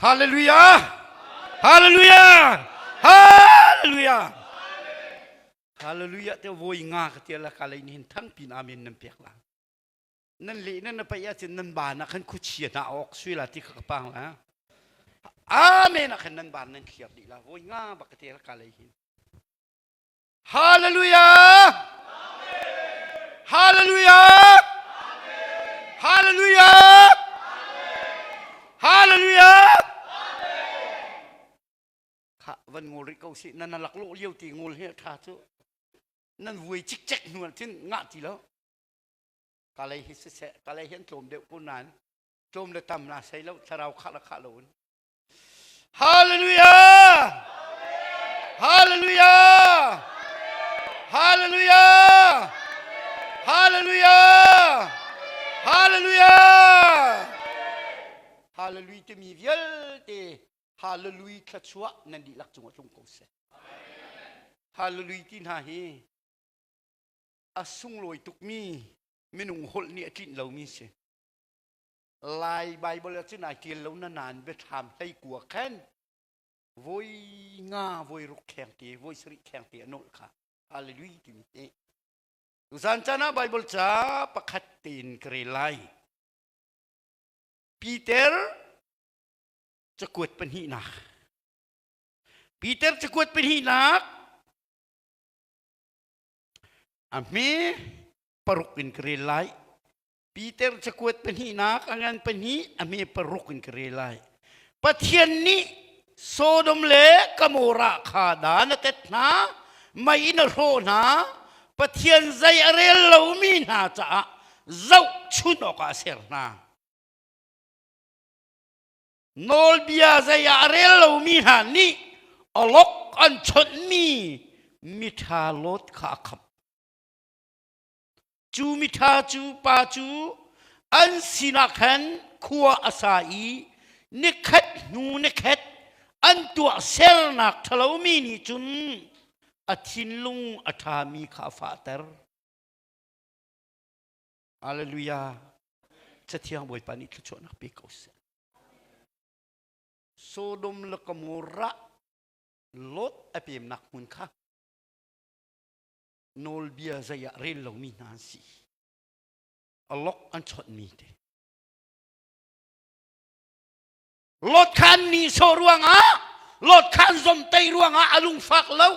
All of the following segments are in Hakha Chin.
Hallelujah! Hallelujah! Hallelujah! Hallelujah te voi nga ka tia la ka lei ni hin thang pin amen nan pek la. Nan le nan na pai ahcun nan ban ah khan khuachia hna awk sui la ti kha ka pang la. Amen ah khan nan ban nan thliar dih la. Voi nga bak ka tia la ka lei hin. Hallelujah! Hallelujah! Hallelujah! Hallelujah! Kha van ngol rih ko si nan lak lo lio ti ngol he tha cu nan vui cikcek hnu ah cun ngah ti lo ka lei hi siseh ka lei hi an tlawm deuh ko nain tlawm le tam na sei lo thlarau khah la khah lo in Hallelujah! Hallelujah! Hallelujah! Hallelujah! Hallelujah! Hallelujah timi vialte Hallelujah thluachuah nan dihlak cungah tlung ko seh. Hallelujah ti hna hi a sunglawi tukmi minung holh nih a tlinh lomi si. Lai Bible ah cun ai ṭial lo na nain biathlam hlei kua khan voi nga voi ruk kheng te voi sarih kheng te a nolh kha hallelujah timi hi tuzan caan ah Bible ca pakhat tein ka rel lai Peter cakuat pahnihnak Peter cakuat pahnihnak a hme paruk in ka rel lai Peter cakuat pahnihnak a ngan pahnih a hme paruk in ka rel lai. Pathian nih Sodom le Gomorrah kha dan a tet hna, mei in a hrawh hna, Pathian zei a rel lomi hna caah zohchun awkah a ser hna. Nawlbia zei ah a rel lomi hna nih awlok an chonhmi miṭha Lot kha a khamh. Cu miṭha cu pa cu an sinah khan khua a sa i nikhat hnu nikhat an tuahsernak ṭhalomi nih cun a thinlung a ṭhami kha a fahter. Hallelujah. Cathiang Bawipa nih thluachuahnak pe ko seh. Sodom le Gomorrah Lot a pemnak hmun kha nawlbia zei ah rel lomi hna an si. A lok an chawnhmi te. Lot kha an nihsawh ruangah, Lot kha an zomhtei ruangah a lungfak lo.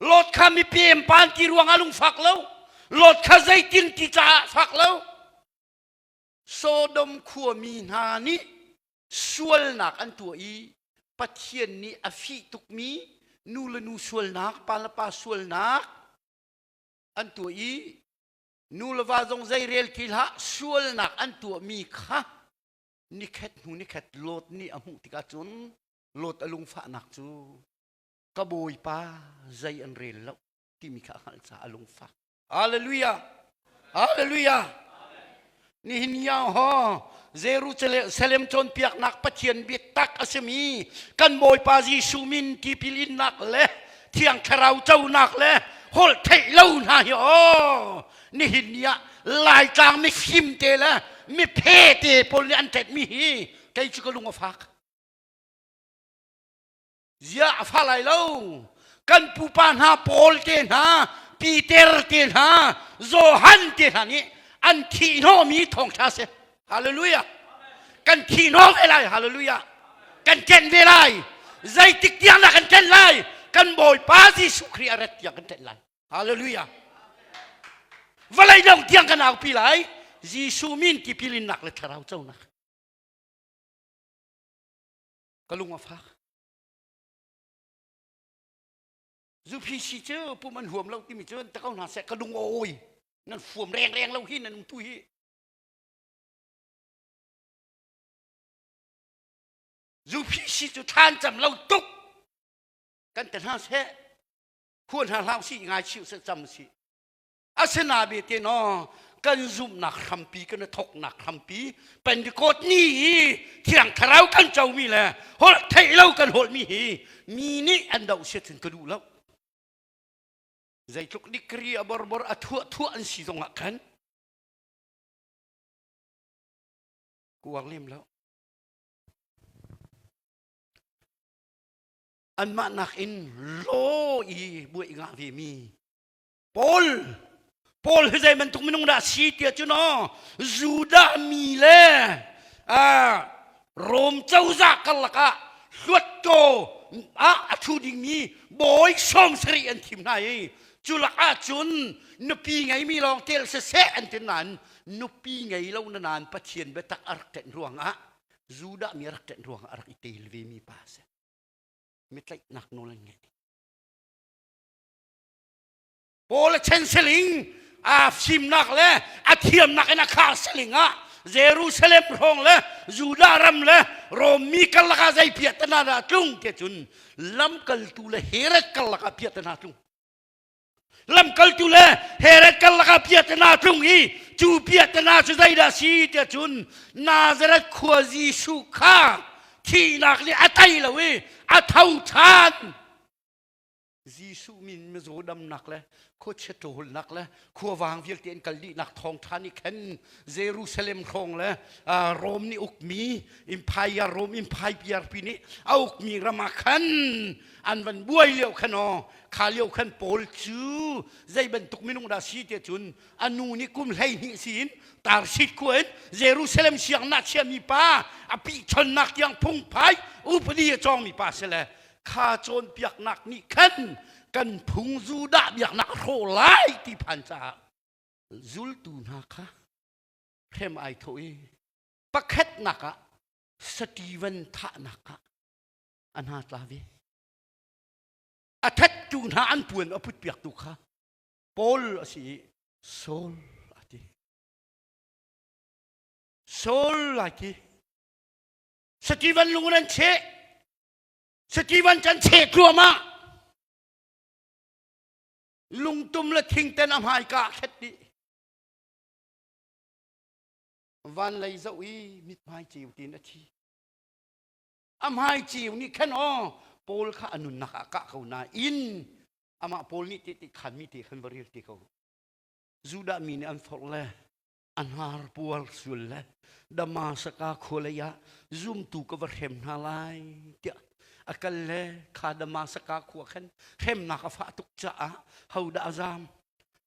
Lot kha mipem pan ti ruangah a lungfak lo. Lot kha zeitin ti caah fak lo. Sodom khuami hna nih sualnak an tuah i Pathian nih a fih tukmi nu le nu sualnak, pa le pa sualnak an tuah i nu le va zong zei rel ti hlah sualnak an tuahmi kha nikhat hnu nikhat Lot nih a hmuh tikah cun Lot a lungfahnak cu ka bawipa zei an rel lo timi kha a hngalh caah a lungfak. Hallelujah. Hallelujah. Nihin ni ah ho Jerusalem cawnpiaknak Pathian biatak a simi kan Bawipa Jesuh min tipil innak le Thiang Thlarau conak le holh theih lo hna hi aw nihin ni ah Laitlang mifim te le miphe te pawl nih an ṭetmi hi kei cu ka lung a fak. Ziah a fa lai lo. Kan pupa hna Paul te hna, Peter te hna, Johan te hna nih an thihhnawhmi thawngṭha si. Hallelujah. Kan thihhnawh ve lai. Hallelujah. Kan ṭenh ve lai. Zeitik tiang dah kan ṭenh lai? Kan Bawipa Jesuh Khrih a rat tiang kan ṭenh lai. Hallelujah. Vawlei dong tiang kan aupi lai. Jesuh min tipil innak le thlarau conak. Ka lung a fak. Zuphi si cu pum an huam lo timi cu ta ko hna seh ka lung a awi. Nan fuam rengreng lo hi nan um tu hi. Zuphi si cu thlan cam lo tuk. Kan te hna seh. Khua hna hlau si ngai chiu seh cam si. Asina bete no kan zumhnak hrampi kan i thoknak hrampi Pentecost ni i thiang thlarau kan comi le holh theih lo kan holhmi hi mi nih an doh siat cun ka duh lo. Zeitluk degree a borbor a thuah thuah an si zongah khan. Uar lem lo. Anmah nakin law i buai ngah ve mi Paul Paul hi zei bantuk minung dah si tiah cun aw Judah mi le Rom cozah karlak ah hluattaw ah a ṭhu dingmi bawi 70 an thim hna i cu lakah cun nupi ngeimi lawng tel siseh an ti nain nupi ngei lo na nain Pathian biatak a rak ṭenh ruangah Judah mi a rak ṭenh ruangah a rak i tel vemi pa a si. Mitlaihnak nawl an ngei. Paul a chen siling a fimnak le a thiamnak in a khar siling ah Jerusalem hrawng le Judah ram le Rom mi karlak ah zei piahtana dah tlung te cun lamkaltu le Herod karlak ah piahtana tlung. Lamkaltu le Herod karlak ah piahtana tlung i cu piahtana cu zeidah si tiah cun Nazareth khua Jesuh kha thihnak nih a tei lo i a tho ṭhan. Jesuh min mizaw damnak le khuachia ṭawlnak le khuavang vialte an kal dihnak thawngṭha nih khan Jerusalem hrawng le Rom nih ukmi Empire Rom Empire pi nih a ukmi ram ah khan an van buai lio khan aw kha lio khan Paul cu zei bantuk minung dah si tiah cun a nu nih kum 12 si in Tarsit khua in Jerusalem sianginn chiami pa a pihchonnak tiang phungphai upadi a cawngmi pa si le kha cawnpiaknak nih khan kan phung Judah biaknak a hrawh lai ti phan caah zultu hna kha hrem ai thawh i pakhatnak ah Stephen thahnak ah a hna tla ve. A thattu hna an puan a putpiaktu kha Paul a si i Saul a ti. Saul ai ti. Stephen lung in an cheh. Stephen kan cheh tluahmah. Lungtum le thingten a hmaika a khet dih. Van lei zoh i mithmai ceu tiin a thi. A hmai ceu nih khan aw Paul kha a nunnak ah kah ko nain amah Paul nih ti khanmi te khan va rel te ko. Judah mi nih an forh le a hnar puar sual le Damasaka khua lei ah zumtu ka va hrem hna lai tiah a kal le kha Damasaka khua khan hremnak a fah tuk caah hodah a zam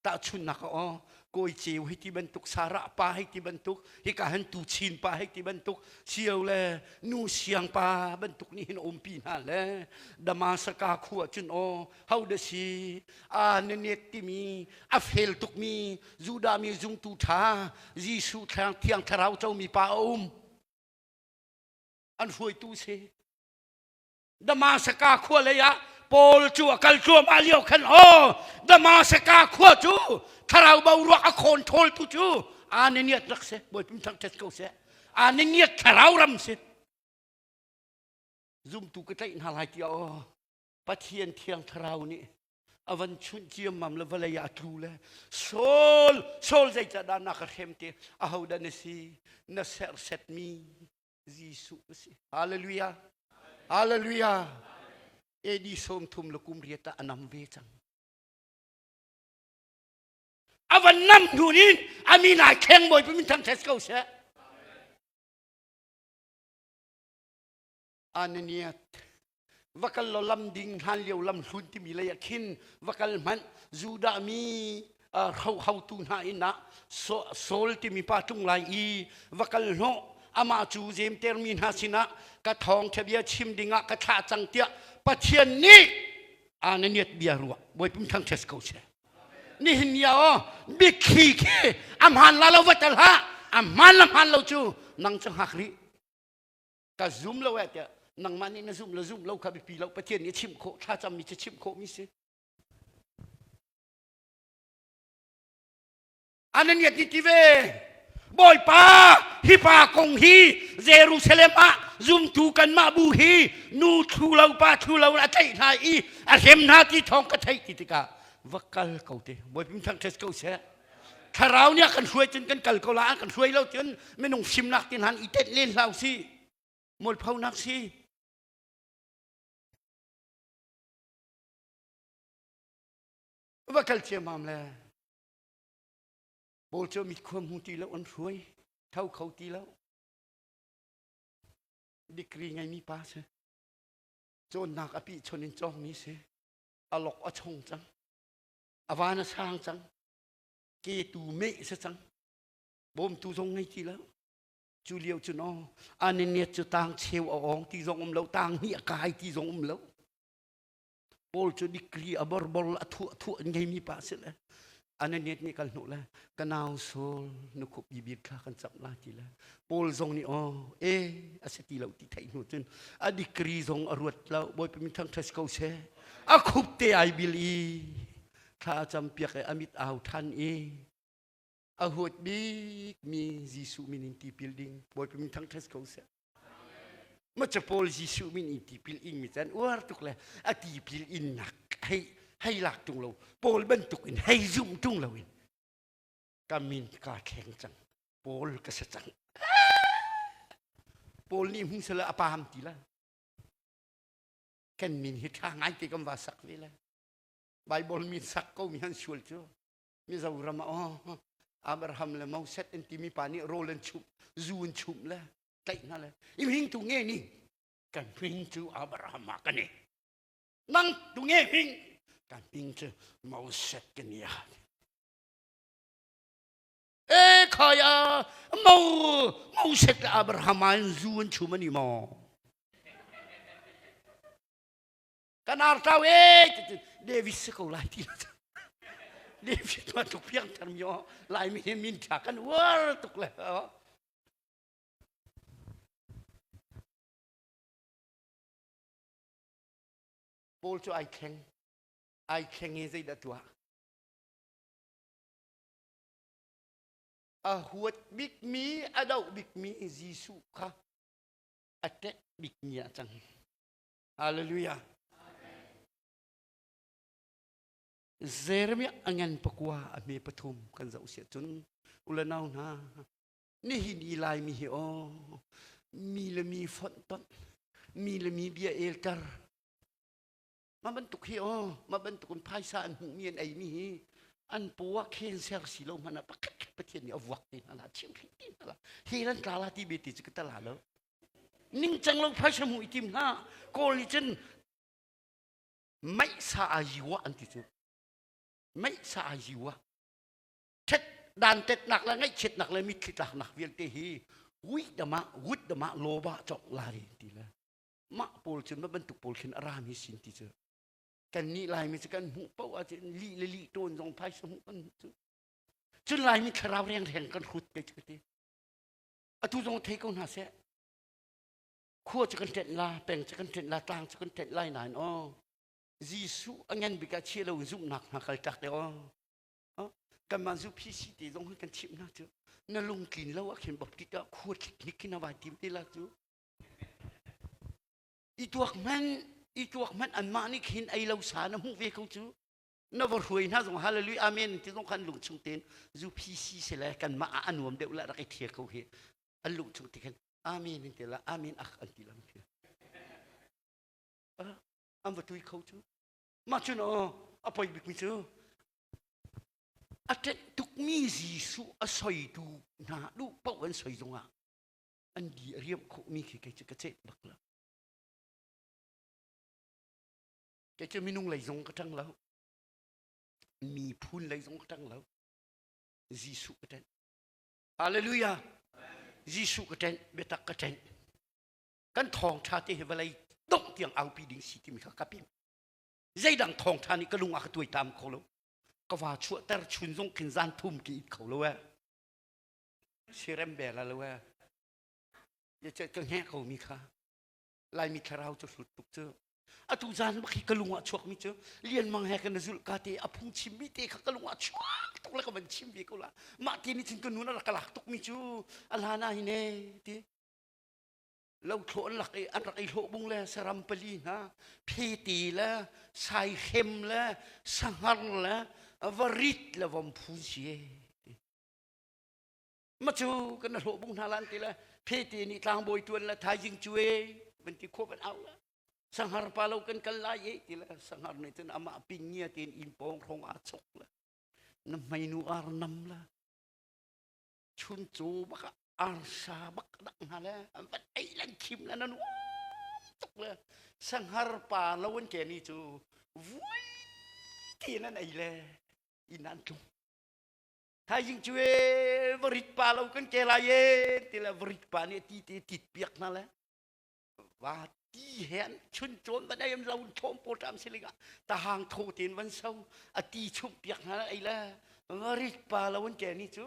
tahchunnak ah aw kawi ceu hei ti bantuk sarah pa hei ti bantuk hika han tu chin pa hei ti bantuk sio le nu siang pa bantuk nih hin umpi hna le Damasaka khua cun aw ho dah si a na net timi a fel tukmi Judah mi zungtu ṭha Jesuh thiang thlarau comi pa a um an hruaitu si Damasaka khua lei ah Paul cu a kal tluahmah lio khan aw Damasaka khua cu thlarau boruak a khawn ṭhawltu cu Ananias rak si Bawipa thangṭhat ko seh Ananias thlarau ram si zumtu ka tlaih hna lai tiah aw Pathian thiang thlarau nih a van chunh ciammam le vawlei ah a tlu le Saul Saul zeicahdah na ka hrem ti ahodah na si na serhsetmi Jesuh a si Hallelujah Hallelujah AD 30 le kum riat ah a nam ve cang a van nam hnu in a min ai thleng bawi min thang thes ko seh Ananias va kal law lam ding hlan lio lam hlun timi lei ah khin va kal hmanh Judah mi hautu hna inn ah Saul timi pa tlung lai i va kal hnawh amah cu zemtermi hna sinah ka thawngṭha bia chim dingah ka thlah cang tiah Pathian nih Ananias bia ruah Bawipa thangṭhat ko seh nihin ni ah mitthli khi a hmaan la lo va tel hlah a hmaan la hmaan lo cu nang cu hngak rih ka zum lo eh tiah nangmah nih na zumh le zumh lo kha biapi lo Pathian nih a chimh khawh thlacammi cu chimh khawhmi si Ananias nih ti ve Bawipa hi pa kong hi Jerusalem ah zumtu kanmah bu hi nu thlu lo pa thlu lo a tlaih hna i a hrem hna ti thawng ka theih ti tikah va kal ko te Bawipa thangṭhat ko seh Thlarau nih a kan hruai cun kan kal ko la, an kan hruai lo cun minung fimnak ti hna i tenh len hlah usih. Mualphonak si. Va kal ciammam le Paul cu mit khua hmu ti lo an hruai, tho kho ti lo. Degree ngeimi pa si. Cawnnak a pih chon in cawngmi si. A lok a chong cang. A van a sang cang. Ke tu meh si cang. Bawmtu zong ngei ti lo. Cu lio cu no, Ananias cu tang cheu a ong ti zong um lo, tang hnih a kai ti zong um lo. Paul cu degree a borbor a thuah thuah an ngeimi pa si le Ananias nih kal hnu le ka nau Saul nu khup bibir kha kan camh la ti le Paul zong nih aw e a si ti lo ti theih hnu cun a degree zong a ruat lo Bawipa min thangṭhat ko seh a khup te ai bil i thla a cam piak i a mit au ṭhan i a huat bikmi Jesuh min in tipil ding Bawipa min thangṭhat ko seh Ma ca Paul Jesuh min in tipil in mi can uar tuk le a tipil in nak hei hei lak tung lo Paul bantuk in hei zum tung lo in ka min ka thleng cang Paul ka sa cang Paul nih hmu sala a pam ti la kan min hi tha ngai te kan va sak ve la Bible min sak ko mi han sual cu Mizoram ah oh Abraham le Moses an timi pa nih rawl an chumh zu an chumh le tlaih hna le i hming tu nge ni kan hming cu Abraham ah kan i nang tu nge hming kan hming cu Moses kan i e khaya mo Moses le Abraham ah zu an chum ani maw kan artau e David si ko lai ti David ma tuk piang thar mi lai mi min tha kan uar tuk le Paul cu ai thleng ai thleng i zeidah tuah a huat bikmi a doh bikmi Jesuh kha a tek bikmi ah cang Hallelujah. Jeremiah a ngan pakua a hme pathum kan zoh siah cun ulanau hna nihin i laimi hi aw mi le mi fonh tonh mi le mi bia elter mah bantuk hi aw mah bantuk in phaisa an hmuhmi an eimi hi an paw ah cancer si lo hmanh ah pakhat khat Pathian nih a vuak te hna la chimhring te hna la hi nan tla la ti be ti cu ka tala lo ningcang lo phaisa hmuh i tim hna kawl nih cun meihsa a yiwa an ti cu meihsa a yiwa ṭhet dantetnak le ngaihchiatnak le mitthli tlaknak vialte hi wui dama wut dama loba chok lari ti le mah pawl cun ma bantuk pawl khin a rami sin ti cu kan nih laimi cu kan hmuh paoh ahcun lih le lih tawn zong phaisa hmuh kan hmuh cu cun laimi thlarau reng kan hrut te cu ti atu zong thei ko hna seh khua cu kan ṭenh la peng cu kan ṭenh la tlang cu kan ṭenh lai nain aw Jesuh a ngan bik ah chia lo zumhnak hna kal tak te aw kanmah zu PC te zong kan chimh hna cu na lungtlin lo ah khin baptist ah khua thlik khin a vai tim te la cu i tuak hmanh i tuak hmanh anmah nih khin ei lo sa na hmuh ve ko cu na va hruai hna zong hallelujah amen ti zong khan lung chung tein zu PC se le kanmah ah a nuam deuh la rak i thia ko hi an lung chung ti khan amen an ti la amen ak an ti lam khi an va tui kho cu mah cun aw a poi bikmi cu a ṭenh tukmi Jesuh a soitu hna duh paoh an soi zongah an di a riam khawhmi khi kei cu ka ceh bak lo. Kei cu minung lei zong ka ṭang lo. Miphun lei zong ka ṭang lo. Jesuh ka ṭenh. Hallelujah. Jesuh ka ṭenh, biatak ka ṭenh. Kan thawngṭha te hi vawlei dongh tiang aupi ding si timi kha ka pim. Zeidang thawngṭha nih ka lung a ka tuaitam kho lo. Ka va chuahter chun zong khin zan thum ki it kho lo eh. Sirem bel lo eh. Ya ka hngek ko mi kha. Laimi thlarau cu hlut tuk cu. Atu zan bak hi ka lung ah chuak mi cu Lian Mang he kan zulh ka te a phung chim mi te kha ka lung ah chuak tuk le ka van chim ve ko la. Mah ti nih cun ka nun a rak ka lak tuk mi cu a hlan ah hin e ti. Lothlawh an lak i an rak i hlawh bung le saram pali hna phete le saihrem le sanghar le varit le vomphun si e ma cu kan hlawh bung hna lan ti le phete nih tlangbawi tuan le thaizing cu e van ti khua van au le sanghar pa lo kan kal lai e ti le sanghar nih cun amah pingia tein inn pawng hrawng aa chok le na hmeinu ar nam la chun cu bak ah. Arsa bak dak hna le an van ei lan khim le nan nuam tuk le sanghar pa lo an ke ni cu vui tein an ei le inn an tlung. Thaizing cu e varit pa lo kan ke lai e ti le varit pa nih ti te tit piak hna le va ti he an chun cawn van ei an lo thawm pawl ṭam siling ah tahang tho tein van so a ti chumh piak hna ei le varit pa lo an ke ni cu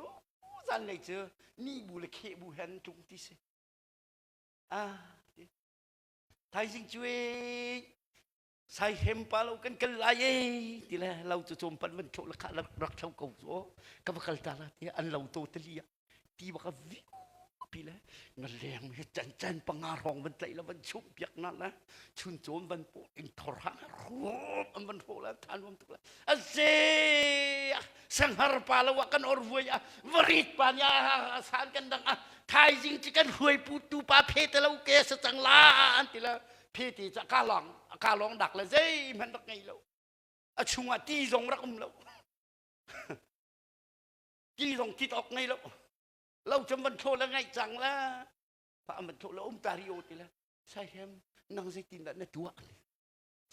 zanlei cu ni bu le kheh bu he an tlung ti si ah thaizing cu e saihem pa lo kan kal lai e ti le lo cu cawm pan van thlo la kha rak thlo ko cu ka va kal ta la ti an lo to tali ah ti baka viu pi le na leng he chan chan panga rong van tlaih la van chum piak na la chun cawm van po in thor ha rup an van hro la than wam tuk la ase sanghar pa lo ah kan or vuai a varit pa nya san kan dang a thaizing chi kan hruai pu tu pa phe te lo ke sa chang la an ti la phe ti cha ka long ka long dak le zei hmanh rak ngei lo a chungah ti zong rak um lo ti zong tit awk ngei lo lo cam van thlo le ngaih cang la pa van thlo le um ta ri o ti le saihem nang zeitin dah na tuah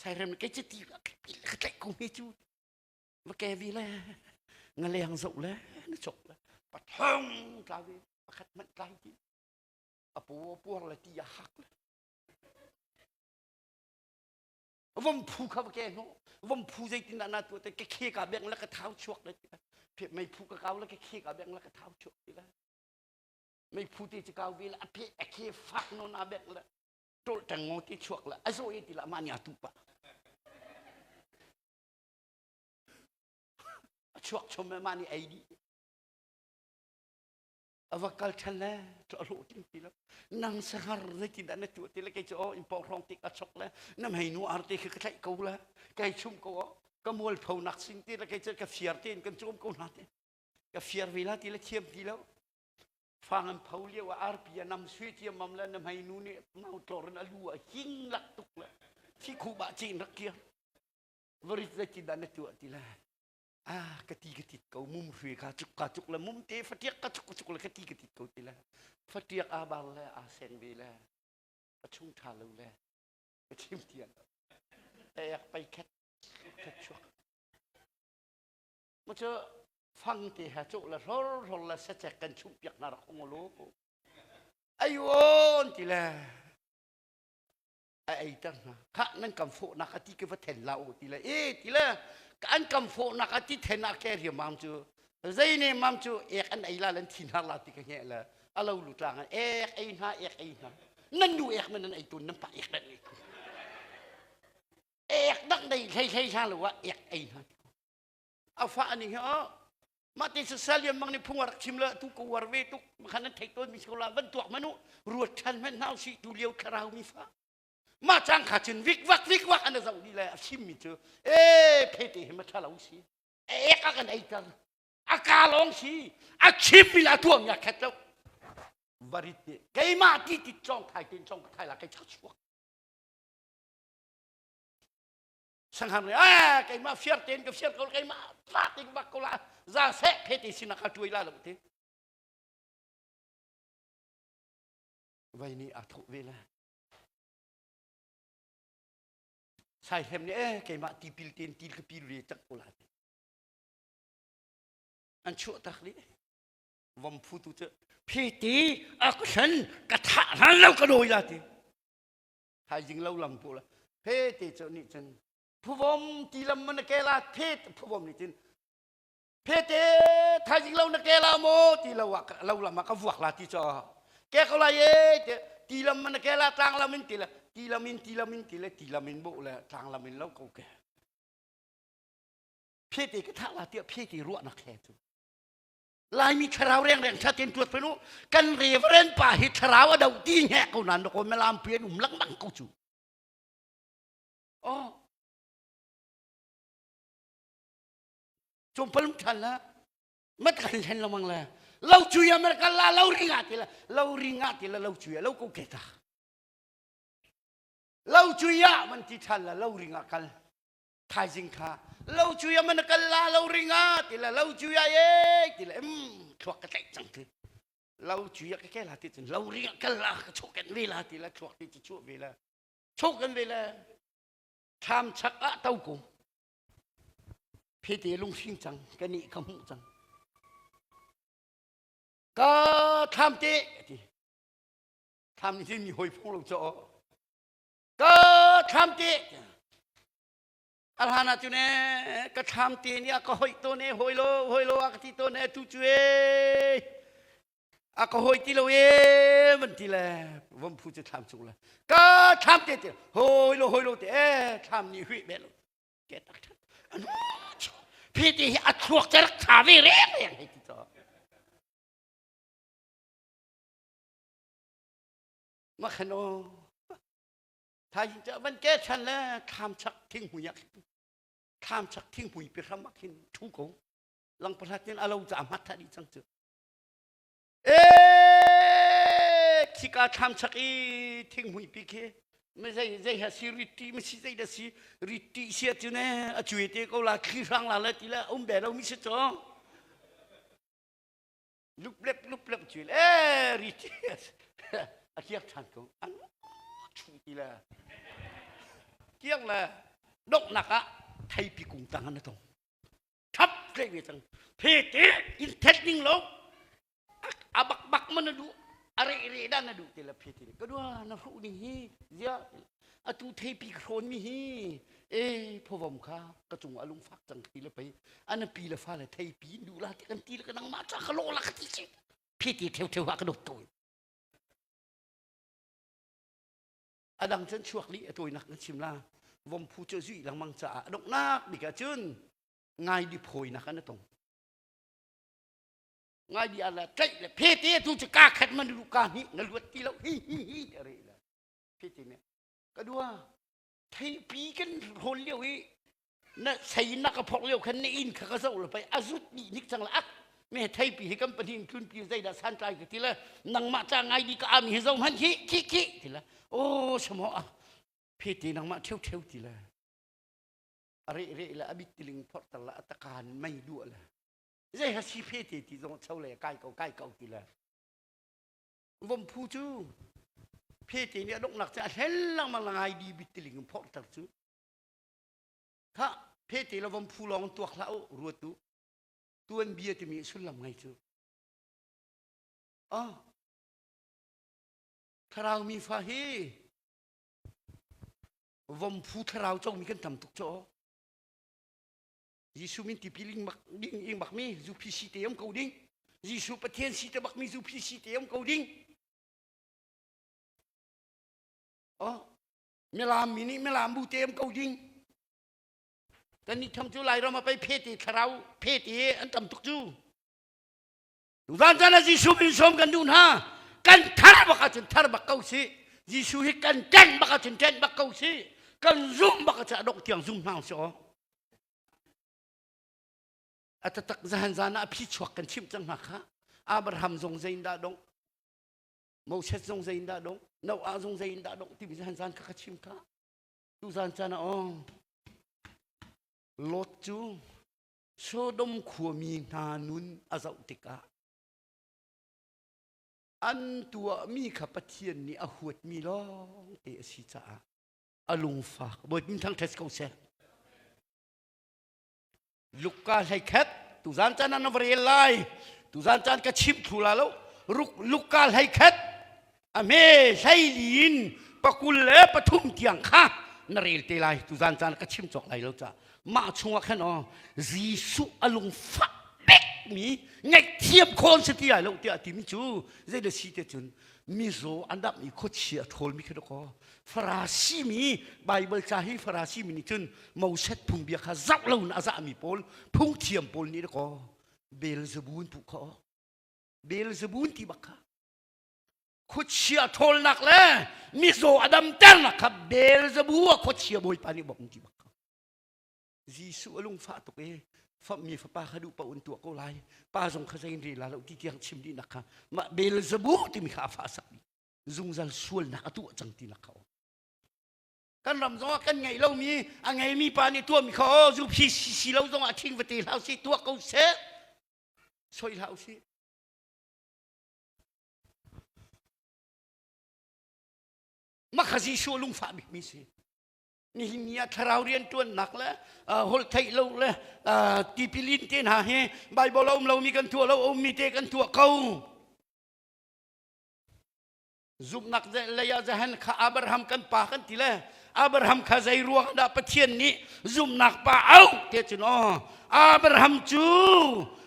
sairem ke chi ti ka ka tlaih ko mi cu va ke vi le nga leng zoh le na chok le pathong tla ve pakhat manh tlai ti apu puar le ti a hak le Vom phu kha va ke hnu vom phu zeitin dah na tuah te ka khe ka beng le ka thau chuak le ti phe mei phu ka kau le ka khe ka beng le ka thau chuak ti le mei phu ti chu kau ve le a phe a khe fak non a beng le tol tang ngo ti chuak le a zo e ti la ma nia tu pa a chuak chom ma ni ei di a va kal ṭhan le cu a hlawh ting ti lo nang sangar zeitin dah na tuah ti le kei cu aw in pawng hrawng tik a chok le na mei nu arte khi ka tlaih ko le kei chum ko aw ka mualpho nak sin ti le kei cu ka fiar tein kan cawm ko hna te ka fiar ve la ti le thiam ti lo fang an pho lio ah arpi a nam sui tiam mam le na mei nu nih mau tlor in a lu a hing lak tuk le thi khu ba cin rak kir varit zeitin dah na tuah ti le ah ka ti ka tit ko mum hri ka cuk ka cuk le mum te fatiak ka cuk ka cuk le ka ti ka tit ko ti le fatiak a bar le a seng ve le a chung tha lo le ka chim tian ek pai khat khat chuak mu cu fang te ha cuk le hlor hlor le sacek kan chum piak na rak hong lo ayon ti le a eiter hna khah nan kam fawhnak a ti ka va then la u ti le e ti le an kam fawhnak a ti then ah ke riamam cu zei ne mam cu ek an ei la lan thi hna la ti ka nge le alo lu tlang an ek ei hna ek ei hna nan nu ek man nan ei tun nan pa ek nan ei tun ek dak dei thlei thlei hla lo ah ek ei hna a fa ning hi o mah te sasalian mang nih phung a rak chim le tu ko war ve tuk khan nan theih tawn mi si la van tuak manu ruat than hmanh hna usih tu lio thlarau mi fa mah cang kha cun vik vak vik vak an zoh dih le a chim mi cu e phete hi ma tha lo si ek a kan ei ter a ka lawng si a chim mi la tuam ya khat lo varit nih keimah ti ti chong thai tin chong thai la kai chak chuak Sangham nih ah keimah fiar tein ka fiar ko keimah tla ting bak ko la za seh phe te sin ka tuai la lo ti vai nih a thawh ve la sai hlem nih eh keimah tipil tein til ka pil ve cak ko la ti an chuah tak li vom phu tu cu phe te a ka hlan ka thah hlan lo ka dawi la ti thaizing lo lam pu la phe te cu nih cun phuvom ti lam man ke la phe phuvom nih cun phe te thaizing lo na ke la mo ti lo ah lo lam ah ka vuak la ti cho ke ko la ye te ti lam man ke la tlang lam in ti la ti lam in ti lam in ti le ti lam in bo le tlang lam in lo ko ke phe te ka thah la tiah phe te ruah nak he cu Laimi thlarau rengreng ṭha tein tuat phen u. Kan reverend pa hi thlarau a do ti hngek ko nan ko melam pi an um lengmang ko cu. Oh. Cumpalum ṭhan la. Mat kan hlen lengmang le. Lo cuya America la lo ringa ti la lo ringa ti la lo cuya lo ko ke ta. Lo cuya man ti ṭhan la lo ringa kal. Thaizing kha lo cuya man kal la lo ringa ti la lo cuya ye ti la em thluak ka tlaih cang ti. Lo cui ah ka ke la ti cun lo ring ah kal la ka chok kan ve la ti la thluak ti cu chuah ve la chok kan ve la thlam chak ah to ko phete lungfim cang ka nih ka hmuh cang ka thlam te ti thlam ni mi hoi phung lo cho ka thlam te a hlan ah cun ee ka thlam te nih a ka hoih tawn e hoi lo hoi lo a ka ti tawn e tu cu e a ka hoi ti lo e van ti le vom phu cu thlam cung le ka thlam te te hoi lo hoi lo te e thlam nih huih be lo ke tak that anu phe te hi a thluak te rak tha ve reng reng hei ti to ma khan o Thaizing cu van ke ṭhan le thlam chak thinghmui ah khin thlam chak thinghmui pi hram ah khin ṭhu ko lang pahlat in a lo ca hmat tha dih cang cu ee khika thlam chak i thinghmui pi khi ma zei zei ha si riti ma si zei da si riti sia cu ne a cui te ko la thli hrang la le ti le um be lo mi si cho luplep luplep cu le riti a kiak ṭhan ko an chu ti le kiak le donghnak ah theipi kung tang an tong thap tle ve cang phe te in thet ning lo a bak bak man na duh a re re dan na duh ti le phe ti ka dua na hruh ning hi zia atu theipi hrawn mi hi e phovom kha ka cung a lungfak cang ti le pei ana pi le fa le theipi du la ti kan ti le ka nangmah cha ka lo la ka ti chi phi ti theu theu ha ka dop to adang cun chuak li a tawinak na chim la vom phu cu zui lengmang caah a donghnak bik ah cun ngai di phawinak an tong ngai di ala tlaih le phe te tu cu ka khat man lu ka hnih na luat ti lo hi hi hi re la phe te ne ka dua theipi kan rawl lio i na sei na ka phok lio khan na inn kha ka zoh le pei a zut dih nik cang la ak me theipi hi kan pahnih tlun pi zeidah santlai ka ti le nangmah ca ngai di ka ami hi zo hman hi khi khi ti le o samo a phete nangmah theu theu ti le a re re le a bit tiling phorh tar la a takan mei duah le zei ha si phete ti zong cho le kai ko kai ko ti le Vom phu cu phete nih a donghnak cu a hlen lengmang ngai di bit tiling in phorhter cu. Kha phete le vom phu lawng tuak hlah u ruat u. Tuanbia timi sullam ngei cu. Oh, thlarau mi fa hi vom phu thlarau comi kan tam tuk cu. Jesuh min tipil ing bak ding ing bak mi zu phi si te om ko ding Jesuh Pathian si te bak mi zu phi si te om ko ding oh milam mi nih milam bu te om ko ding kan nih tham cu Lairam a pei phe te thlarau phe te an tam tuk cu Tuzan caan ah Jesuh min sawm kan duh hna kan thar bak ahcun thar bak ko si Jesuh hi kan ṭanh bak ahcun ṭanh bak ko si kan zum bak ahcun a dongh tiang zum hna usih aw a tatak zahan zan ah a phi chuak kan chimh cang hna kha Abraham zong zei in dah dongh Moses zong zei in dah dongh Noah zong zei in dah dongh timi zahan zan kha ka chim kha tuzan caan ah aw Lot cu Sodom khuami hna nun a zoh tikah an tuahmi kha Pathian nih a huatmi lawngte a si caah a lungfak. Bawipa thangṭhat ko seh. Luka hlei khat tuzan caan ah na va rel lai. Tuzan caan ka chimh thlu la lo. Luka hlei khat a hme hlei in pakul le pathum tiang kha na rel te lai tuzan caan ka chim cawk lai lo ca mah chungah khan aw Jesuh a lungfah mi ngaihthiam khawn si ti lai lo tiah timi cu zei da si te cun mizaw an dam i khuachia a ṭhawl mi khi kaw Farasi mi Bible ca hi Farasi mi nih cun Moses phungbia kha zoh lo in a zah mi pawl phungthiam pawl nih kaw Beelzebul puh kha Beelzebul ti bak kha khuachia ṭhawlnak le mizaw a damternak kha Beelzebul a khuachia bawipa nih bawk ti bak kha Jesuh a lungfah tuk i fammi fapa kha duh paoh in tuah ko lai pa zong kha zei in rel la lo ti tiang chim dihnak kha mah Beelzebul timi kha a fah sak dih zungzal sualnak a tuah cang tinak kha kan ram zong ah kan ngeih lomi a ngeimi pa nih tuahmi kha aw zu phi si lo zong ah thing vate hlah usih tuah ko seh soi hlah usih. Mah kha Jesuh lungfah bikmi si. Nihin ni ah thlarau rianṭuannak le holh theih lo le tipilin te hna hi Bible a um lomi kan tuah lo, a ummi te kan tuah ko. Zumhnak lei ah zahan kha Abraham kan pa kan ti le Abraham kha zei ruang dah Pathian nih zumhnak pa au te cun aw Abraham cu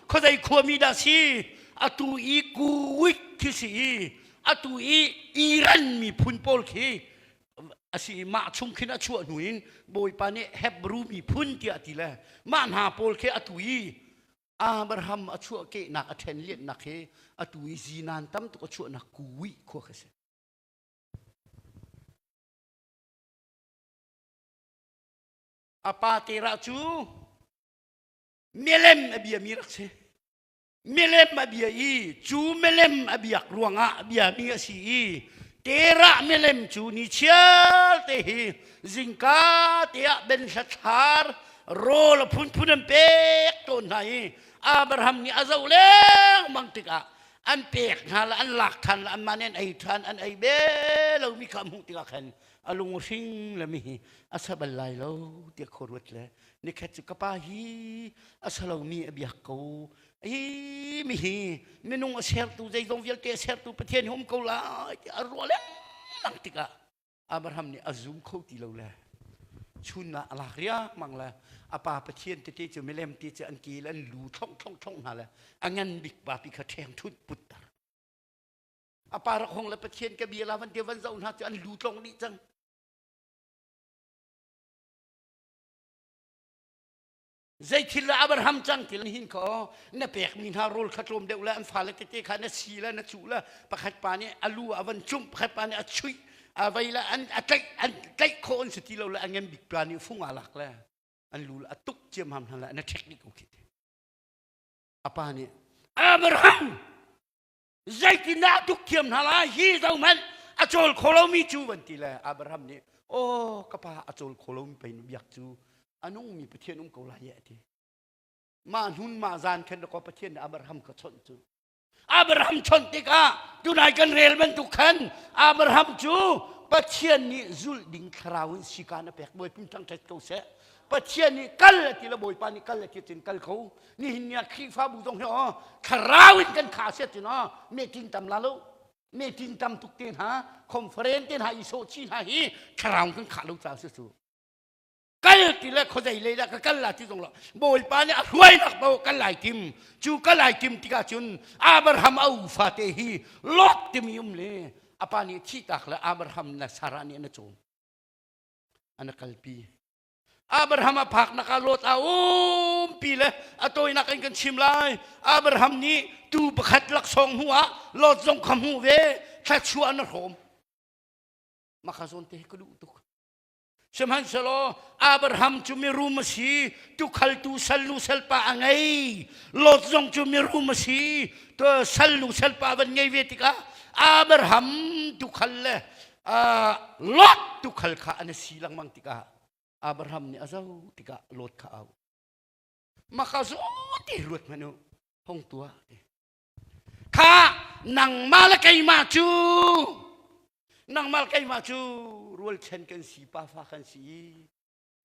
khuazei khuami dah si atu i Kuwait khi si i atu i Iran miphun pawl khi a si i mah chung khin a chuah hnu in Bawipa nih Hebrew miphun tiah a ti le mah hna pawl khi atu i Abraham a chuahkehnak a ṭhen lianhnak hi atu i zinan tam tuk a chuahnak Kuwait khua khi si. A pa Terah cu milem a biami rak si. Milem a bia i cu milem a biak ruangah a biami a si i Terah milem cu ni chiar te hi zingka te ah ben hlathlar rawl a phunphun an pek tawn hna i Abraham nih a zoh lengmang tikah an pek hna le an lak than le anmah nih an ei than an ei be lomi kha a hmuh tikah khan a lung hring le mi hi a sa bal lai lo tiah khua ruat le nikhat cu ka pa hi a sa lomi a biak ko hi mi hi minung a sertu zeizong vialte a sertu Pathian hi um ko lai tiah a ruah lengmang tikah Abraham nih a zum kho ti lo le chun ah a lak riangmang le a pa Pathian tete cu milem te cu an ke le an lu thlong thlong thlong hna le a ngan bik pa pi kha ṭheng ṭhut putter a pa rak hong le Pathian ka bia la van te van zoh hna cu an lu tlong dih cang Zeithil le Abraham cang til hin ko na pekmi hna rawl kha tlawm deuh le an fale tete kha na si le na cuh le pakhat pa nih a lu a van cumh pakhat pa nih a chuih a vei le an a tlaih an tlaih khawh an si ti lo le a ngan bik pa nih fung aa lak le an lu a tuk ciamham hna le na ṭhek dih ko khi a pa nih Abraham zeitindah tuk thiam hna lai hi zohhmanh a cawl kho lomi cu van ti le Abraham nih aw ka pa a cawl kho lomi pei biak cu a nungmi Pathian um ko lai a ti mah hnun mah zan khan ko Pathian nih Abraham kha chawnh cu Abraham chawnh tikah tunai kan rel bantuk khan Abraham cu Pathian nih zulh ding thlarau in sikan a pek Bawipa thangṭhat ko seh Pathian nih kal a ti le Bawipa nih kal a ti cun kal kho nihin ni ah Khrihfabu zong hi aw thlarau in kan kha sia cun aw meeting tam la lo meeting tam tuk te hna conference te hna i sawh chi hna hi thlarau kan khah lo ca si cu kal ti le khuazei lei dah ka kal la ti zong lo Bawipa nih a hruainak paoh kal lai tim cu kal lai tim tikah cun Abraham a ufa te hi Lot timi um le a pa nih thihtak le Abraham na Sarah nih an a cawm an a kalpi Abraham a phaknak ah Lot a umpi le a tawinak in kan chim lai. Abraham nih tuu pakhat laksawng hmu ah Lot zong kha hmuh ve thluachuah na hrawm. Maka zawn te ka duh tuk. Sihmanhsehlaw Abraham cu mirum a si, tukhaltu salnu salpa a ngei. Lot zong cu mirum a si, salnu salpa van ngei ve tikah Abraham tukhal le Lot tukhal kha an si lengmang tikah Abraham nih a zoh tikah Lot kha au. Maka zo ti ruat hmanh u, hong tuah ti. Kha nangmah le keimah cu nangmah le keimah cu rualchan kan si pafa kan si i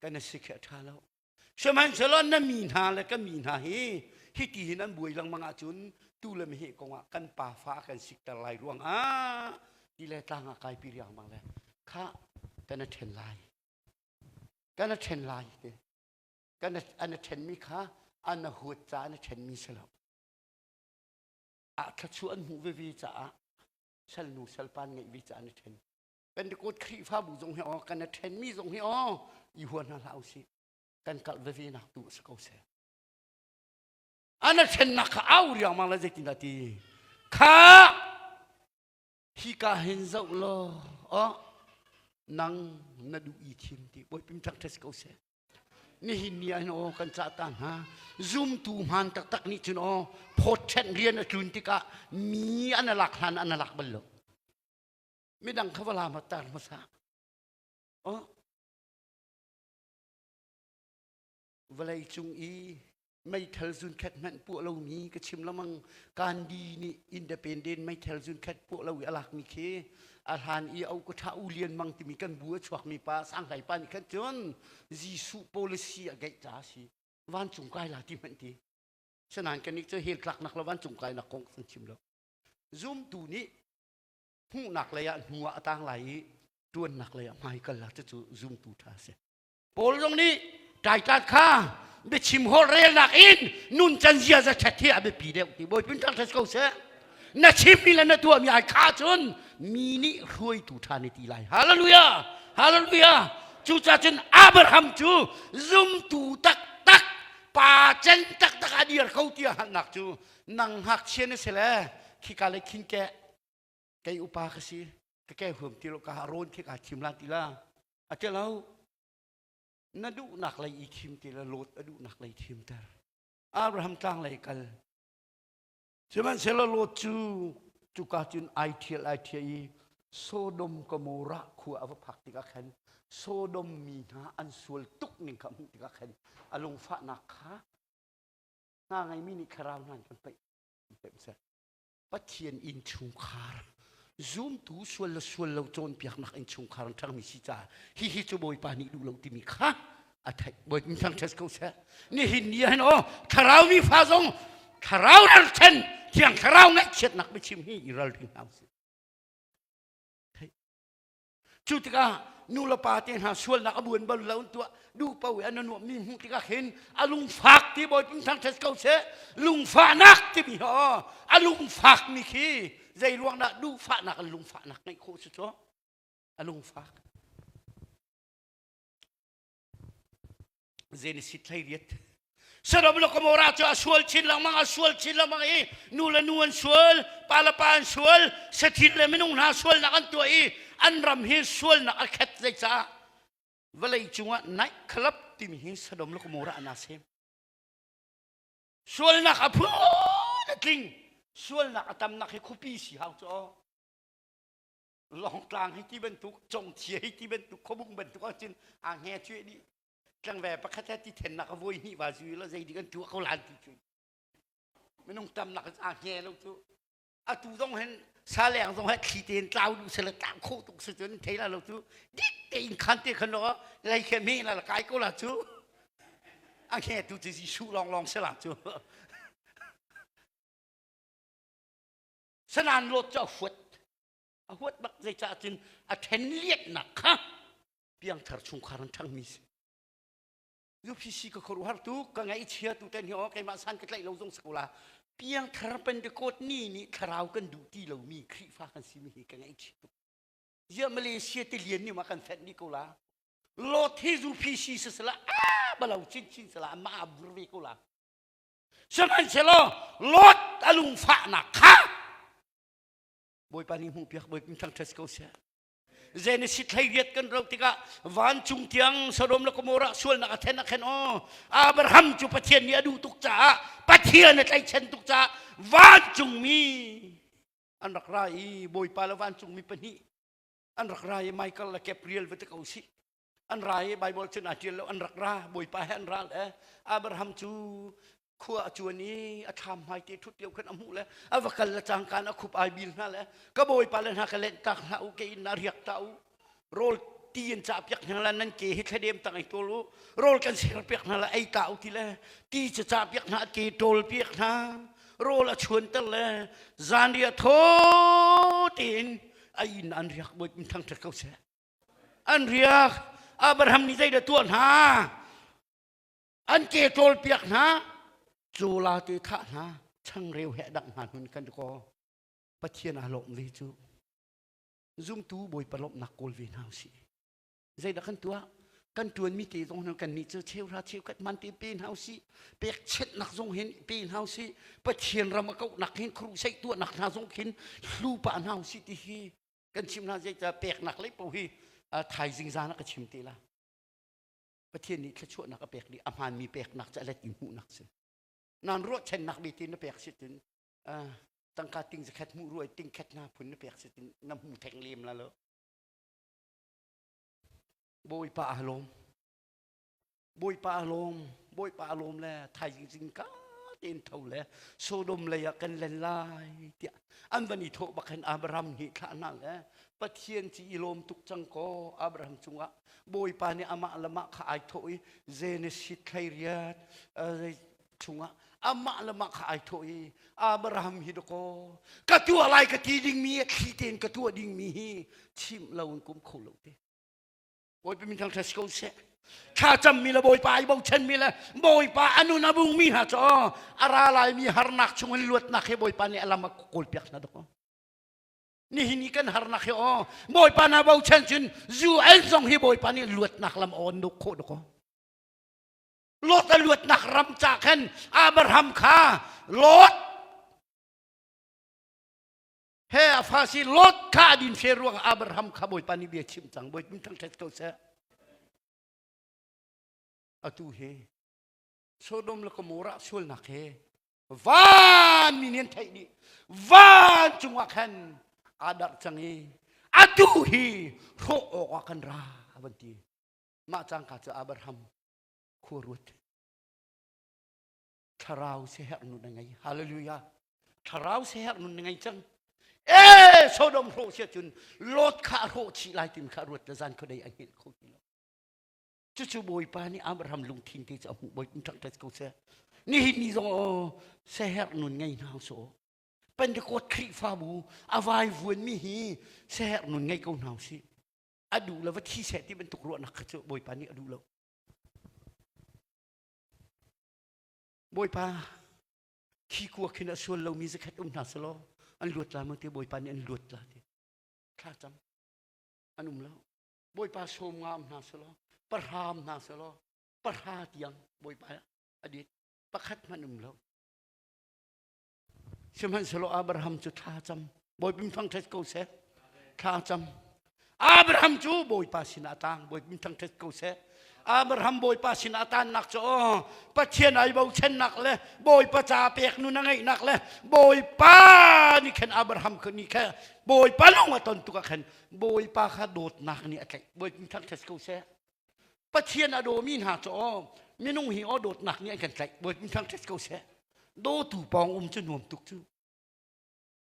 kan a si khi a ṭha lo. Sihmanhsehlaw na mi hna le ka mi hna hi hiti hin an buai lengmang ahcun tu le meheh kongah kan pafa kan sikter lai ruangah ti le tlang ah kaipi riangmang le kha kan a ṭhen lai kan a ṭhen lai te kan an a ṭhenmi kha an a huat ca an a ṭhenmi si lo ah thluachuah an hmuh veve caah salnu salpa an ngeih ve caah an a ṭhen Pentecost Khrihfabu zong hi aw kan a ṭhenmi zong hi aw i hua hna hlah usih kan kalh veve nak tu a si ko seh an a ṭhennak kha au riangmang le zeitindah ti kha hika hin zoh law oh nang na duh i thim ti Bawipa thangṭhat si ko seh nihin ni ah hin aw kan cah ta hna zumtu hmaan taktak nih cun aw phawt ṭhenh rian a tlun tikah mi an a lak hlan an a lak bal lo midang kha va la ma tar hmasa oh vawlei cung i Meithal zunkhat hmanh puah lomi ka chim lengmang. Gandhi nih independent meithal zunkhat puah lo i a lakmi khi a hlan i au ka ṭha u lian mang timi kan bu a chuakmi pa sanghlai pa nih khan cun Jesuh policy a geih ca a si. Vancung kai la ti hmanh ti. Sinain kan nih cu hell tlaknak le vancung kainak kong kan chim lo. Zumtu nih hmuhnak lei ah hnu ah a tang lai i ṭuannak lei ah hmai kal la cucu zumtu ṭha a si. Paul zong nih taitlat kha biachim holh relnak in nuncan ziaza ṭhat hi a biapi deuh ti Bawipa thangṭhat ko seh. Na chimmi le na tuahmi ai kha cun mi nih hruaitu ṭha ni ti lai. Hallelujah! Hallelujah! Cucaah cun Abraham cu zumtu taktak pa cen taktak a dir ko tiah hngalhnak cu nang ngakchia na si le khika le khin ke kei upa ka si ka ke huam ti lo ka rawn khi ka thim la ti la a ti lo na duhnak lei i thim ti la lot a duhnak lei thim ter Abraham tlang lei kal sihmanhsehlaw Lot cu cuka cun ai thial ai thial i Sodom Gomorrah khua a va phak tikah khan Sodom mi hna an sual tuk ning kha hmuh tikah khan a lungfahnak kha hna ngeimi nih thlarau hna kan paih seh Pathian innchungkhar zumtu sual le sual lo cawnpiaknak innchungkhar an ṭhangmi si caah hihi cu Bawipa nih duh lo timi kha a theih. Bawipa thangṭhat ko seh. Nihin ni ah hin aw thlarau mi fa zong thlarau ralchan thiang thlarau ngaihchiatnak biachim hi i ralring hna usih. Cu tikah nu le pa te hna sualnak a buan bal lo tuah duh paoh i an nuam mi hmuh tikah khin a lungfak ti bawi pung thangṭhat ko seh lungfahnak timi ho a lungfak mi khi zei ruang dah duhfahnak an lungfahnak ngeih khawh si cu a lungfak Genesis 18 Sodom le Gomorrah cu a sual chin lengmang a sual chin lengmang i nu le nu an sual pa le pa an sual sathil le minung hna sualnak an tuah i an ram hi sualnak a khat zeicah vawlei cungah night club timi hi Sodom le Gomorrah an sem sualnak a phun a tling sualnak a tamnak hi khuapi si hau cu longtlang hi ti bantuk congthia hi ti bantuk khuabung bantuk ahcun aa hnge cueh dih tlangve pakhat he ti thennak a voi hnih va zui la zei dik an tuah ko lan ti cu minung tamnak aa hnge lo cu atu zong hin saleng zong he thli tein tlau duh sela tlau kho tuk si cun thei la lo cu dik tein khan te khan lo lei khe me la kai ko la cu a hnge tu cu Jesuh lawng lawng sela cu sanan lot cu a huat a huat bak zeicah cun a ṭhen liatnak kha piangthar chungkhar an ṭhangmi si UPC ka khuaruahhar tu ka ngaihchia tu ten hi aw keimah san ka tlaih lo zong si ko la piangthar Pentecost ni nih thlarau kan duh ti lomi Khrihfa kan si mi hi ka ngaihchia tuk zia Malaysia tilian nih ma kan fenh dih ko la Lot hi UPC si sala a balo chin chin sala ma bur ve ko la sihmanhsehlaw Lot a lungfahnak kha Bawipa nih hmuhpiak Bawipa thangṭhat ko seh. Genesis 18 kan rauh tikah vancung tiang Sodom le Gomorrah sualnak a then a khen aw Abraham cu Pathian nih a duh tuk caah Pathian a tlaihchan tuk caah vancungmi an rak ra i Bawipa le vancungmi pahnih an rak ra i Michael le Gabriel va ti ko sih an ra i Bible cun aa ṭial lo an rak ra Bawipa he an ral le Abraham cu khua a cuan i a thlam hmai te ṭhut lio khan a hmuh le a va kal le cangkaan a khup ai bil hna le ka bawipa le hna ka lenh tak hna u ke in na riak ta u rawl ti in cah piak hna la nan ke hi thladem tang ei tawl u rawl kan ser piak hna la ei ta u ti le ti cu cah piak hna ke tawl piak hna rawl a chuan ter le zanriah thaw tein a inn an riak bawi thangṭhat ko seh an riak Abraham nih zeidah tuah hna an ke ṭawl piak hna cawla te thah hna changreu he dangh hna hnun kan ko Pathian aa lawm ve cu zumtu Bawipa lawmhnak kawl ve hna usih zeidah kan tuah kan ṭuanmi te zong hin kan nih cu cheuhra cheukhat man te pe hna usih pekchenhnak zong hin pe hna usih Pathian ram a kauhnak hin khuruhseih tuahnak hna zong khin hlu pah hna usih ti hi kan chim hna zeicah peknak lei paoh hi thaizing zan ah ka chim te la Pathian nih thluachuahnak a pek dih a hmaanmi peknak cu a let in hmuhnak si nan ruahchannak bi ti na pek si cun tangka ting zakhat hmuh ruai ting khat hna phun na pek si cun na hmu theng lem la lo Bawipa aa lawm. Bawipa a lawm, Bawipa a lawm le thaizing zingka tein tho le Sodom lei ah kan len lai tiah an van i thawh bak hin Abraham nih thlah hna le Pathian ci i lawm tuk cang kaw Abraham cungah Bawipa nih amah le mah kha ai thawh i Genesis thlairiat chungah amah le mah kha ai thawh i Abraham hi dakaw ka tuah lai ka ti dingmi a thli tein ka tuah dingmi hi chimh lo in kum kho lo te. Bawipa min thangṭhat si ko seh. Thlacammi le Bawipa ai bochanmi le Bawipa a nun a bungmi hna cu a ra laimi harnak chungin luatnak he Bawipa nih a lam a kawlpiak hna dawk. Nihin i kan harnak hi aw Bawipa na bochan cun UN zong hi Bawipa nih luatnak lam a on duk khawh dawk. Lot a luatnak ram ca khan Abraham kha Lot He a fa si Lot kha a din fe ruang Abraham kha Bawipa nih bia chim cang Bawipa thangṭhat ko seh. Atu hi Sodom le Gomorrah sualnak he van mi nih an theih dih van cungah khan aa darh cang i atu hi hrawh awkah kan ra a van ti mah cangka cu Abraham khua ruat Thlarau siaherh nun a ngei. Hallelujah. Thlarau siaherh nun na ngei cang. Ee Sodom hrawh sia cun Lot kha a hrawh chih lai timi kha ruat le zan khuadei a hngilh kho ti lo. Cucu Bawipa nih Abraham lungthin te cu a hmuh Bawipa ṭhangṭhat ko seh. Nihin ni zong aw siaherh nun ngei hna usih. Pentecost Khrihfabu a vaivuanmi hi siaherh nun ngei ko hna usih. A duh le va thi seh ti bantuk ruahnak kha cu Bawipa nih a duh lo. Bawipa, khi kua khin a sual lomi zakhat um hna selaw an luat la maw ti Bawipa nih an luat la ti. Thla cam. An um lo. Bawipa sawm nga um hna selaw pahra um hna selaw pahra tiang Bawipa a dit. Pakhat hmanh um lo. Sihmanhsehlaw Abraham cu thla cam. Bawipa thangṭhat ko seh. Thla cam. Abraham cu Bawipa sinah a tang. Bawipa thangṭhat ko seh. Abraham Bawipa sinah a tannak cu aw Pathian ai bochannak le Bawipa ca pek nun a ngeihnak le Bawipa nih khan Abraham kha nih kha Bawipa lung a ton tuk ah khan Bawipa kha dawtnak nih a tlaih. Bawipa thangṭhat ko seh. Pathian a dawmi hna cu aw minung hi aw dawtnak nih an kan tlaih Bawipa thangṭhat ko seh dawtu pawng um cu nuam tuk cu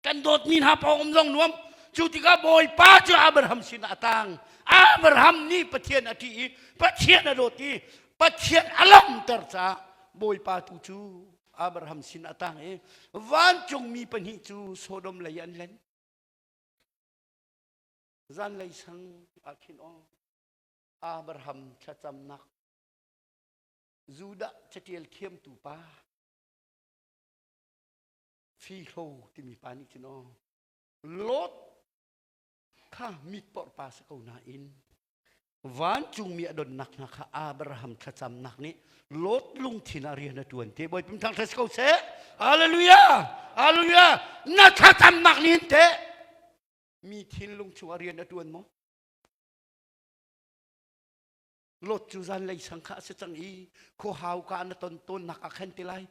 kan dawtmi hna pawng um zong nuam cu tikah Bawipa cu Abraham sinah a tang Abraham nih Pathian a ṭih i Pathian a dawt i Pathian a lawmter caah Bawipa tu cu Abraham sin a tang i vancungmi pahnih cu Sodom lei an len zanlei sang ah khin aw Abraham thlacamnak Judah catial thiamtu pa Fihlo timi pa nih cun aw Lot kha mitporh pa si ko nain vancungmi a donnak hna kha Abraham thlacamnak nih Lot lungthin ah rian a ṭuan te Bawipa thangṭhat si ko seh Hallelujah Hallelujah na thlacamnak nih hin teh mi thinlung chungah rian a ṭuan maw Lot cu zanlei sang kha a si cang i khuahau ka na ton tawnnak ah khan ti lai